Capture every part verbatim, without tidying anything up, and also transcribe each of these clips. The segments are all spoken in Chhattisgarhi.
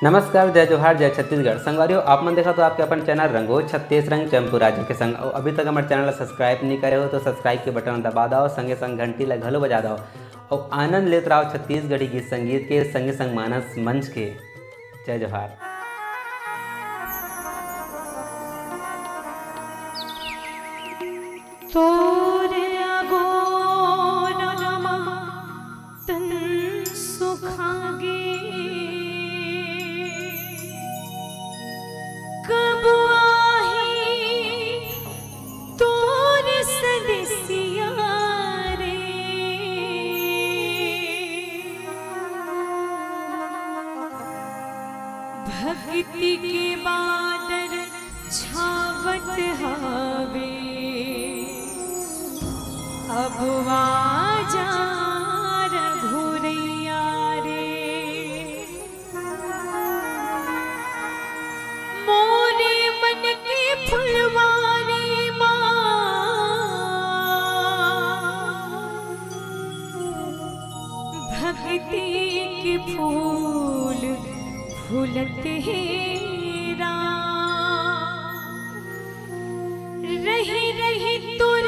नमस्कार, जय जोहार, जय छत्तीसगढ़। संगवारी हो, आप मन देखत हो आपके अपन चैनल रंगो छत्तीस रंग चंपू राजा के संग। अउ अभी तक हमर चैनल ला सब्सक्राइब नहीं करे हो तो सब्सक्राइब के बटन ला दबा दव, संगे संग घंटी ला घलो बजा दव। अउ आनंद लेत रहो छत्तीसगढ़ी गीत संगीत के, संगे संग मानस मंच के। जय जोहार। तोर अगोरा मा तन सुखागे, कब आही तोर संदेसिया रे। भक्ति के बादर छावत हावे, अब आजा रघुरैया रे। मोरे मन के फुलवारी मा भक्ति के फूल फूलत हे राम। रही रही तोर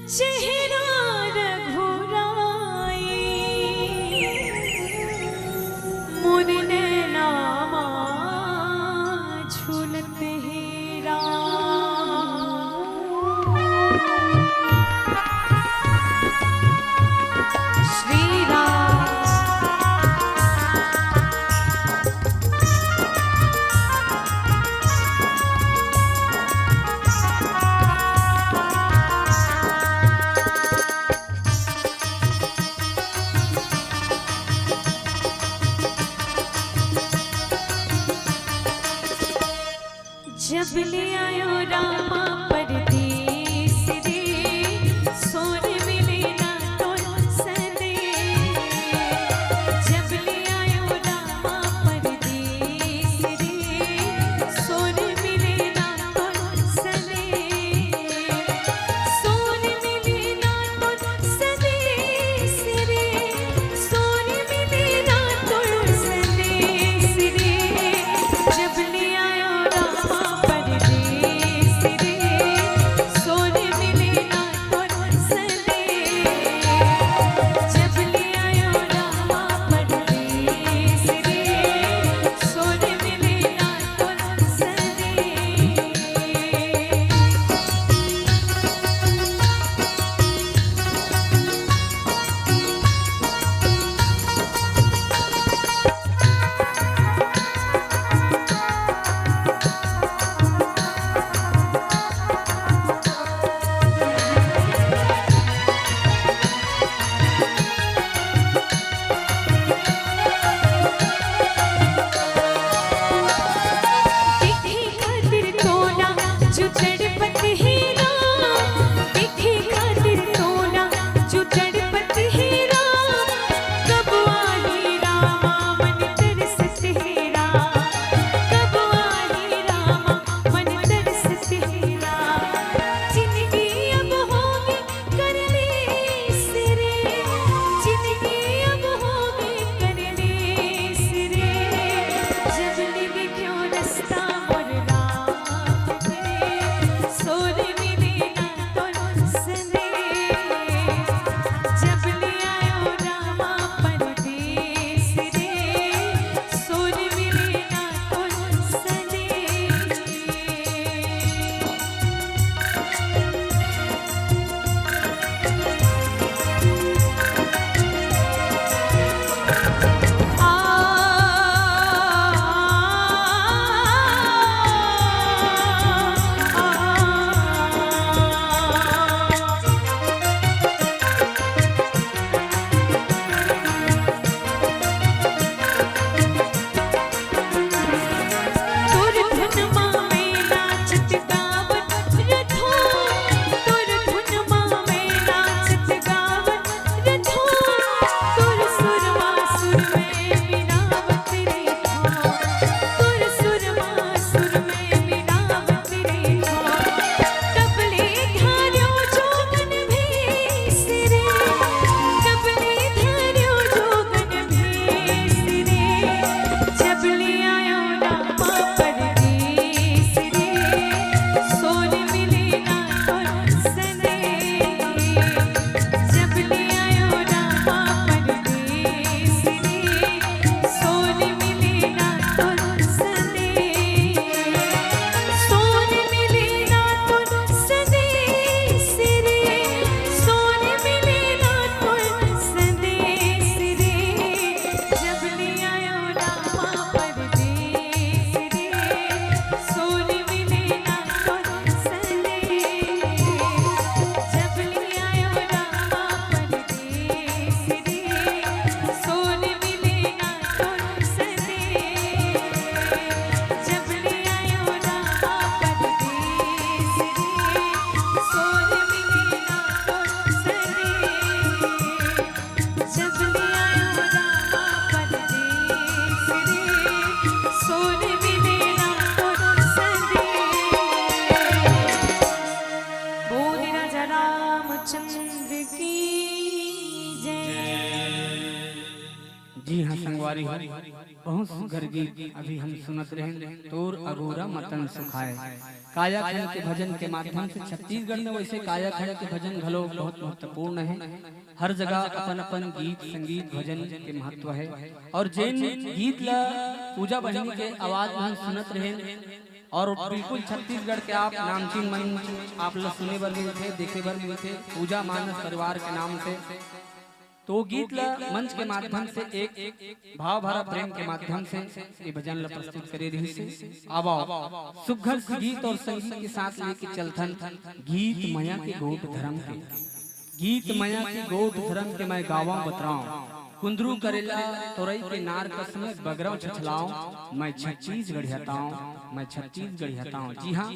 चेहरा रघुराई, मोर नैना मा झूलत हे राम। श्री राम। जब ले आयो रामा परदेस रे, सोर मिले ना तोर संदेस। जब ले आयो रामा परदेस रे, सोर मिले ना तोर संदेस। सोर मिले ना तोर संदेस रे, सोर मिले ना तोर संदेस रे। जब ले आयो रामा परदेस रे, बहुत सुघर गीत अभी हम सुनत रहेन, तोर अगोरा मतन सुखाए। कायाखंड के भजन के माध्यम से, छत्तीसगढ़ में वैसे कायाखंड के भजन घलो बहुत महत्वपूर्ण है। हर जगह अपन अपन गीत, संगीत, भजन के महत्व है। और जेन गीत ला पूजा बहिनी के आवाज में हम सुनत रहेन, और बिल्कुल छत्तीसगढ़ के आप नामचीन मंच आप ला सुने बर मिलथे, देखे बर मिलथे, पूजा मानस परिवार के नाम से। तो वो गीत ला मंच के माध्यम से एक भाव भरा प्रेम के माध्यम से ये भजन ला प्रस्तुत करे रहिस हे। अब आओ, सुघर से गीत और संगीत के साथ लेके चलथन गीत मया के गोठ धरम के। गीत मया के गोठ धरम के मैं गावंव बतरावंव। कुंदरू करेला तोरई के नार कस मैं बगरंव छछलावंव, मैं छत्तीसगढ़िया तावंव, मैं छत्तीसगढ़िया तावंव। जी हाँ,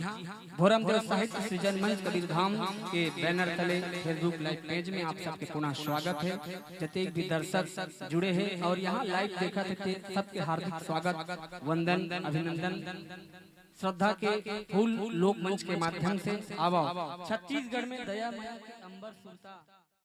भोरमदेव साहित्य सृजन मंच कबीरधाम के बैनर तले Facebook लाइव पेज में आप सबके पुनः स्वागत है। जतेक भी दर्शक जुड़े हैं और यहाँ लाइव देखत हे, ते सबके हार्दिक स्वागत, वंदन, अभिनंदन, श्रद्धा के फूल लोक मंच के माध्यम से। आवा, छत्तीसगढ़ में दया मया के अंबर सुरता।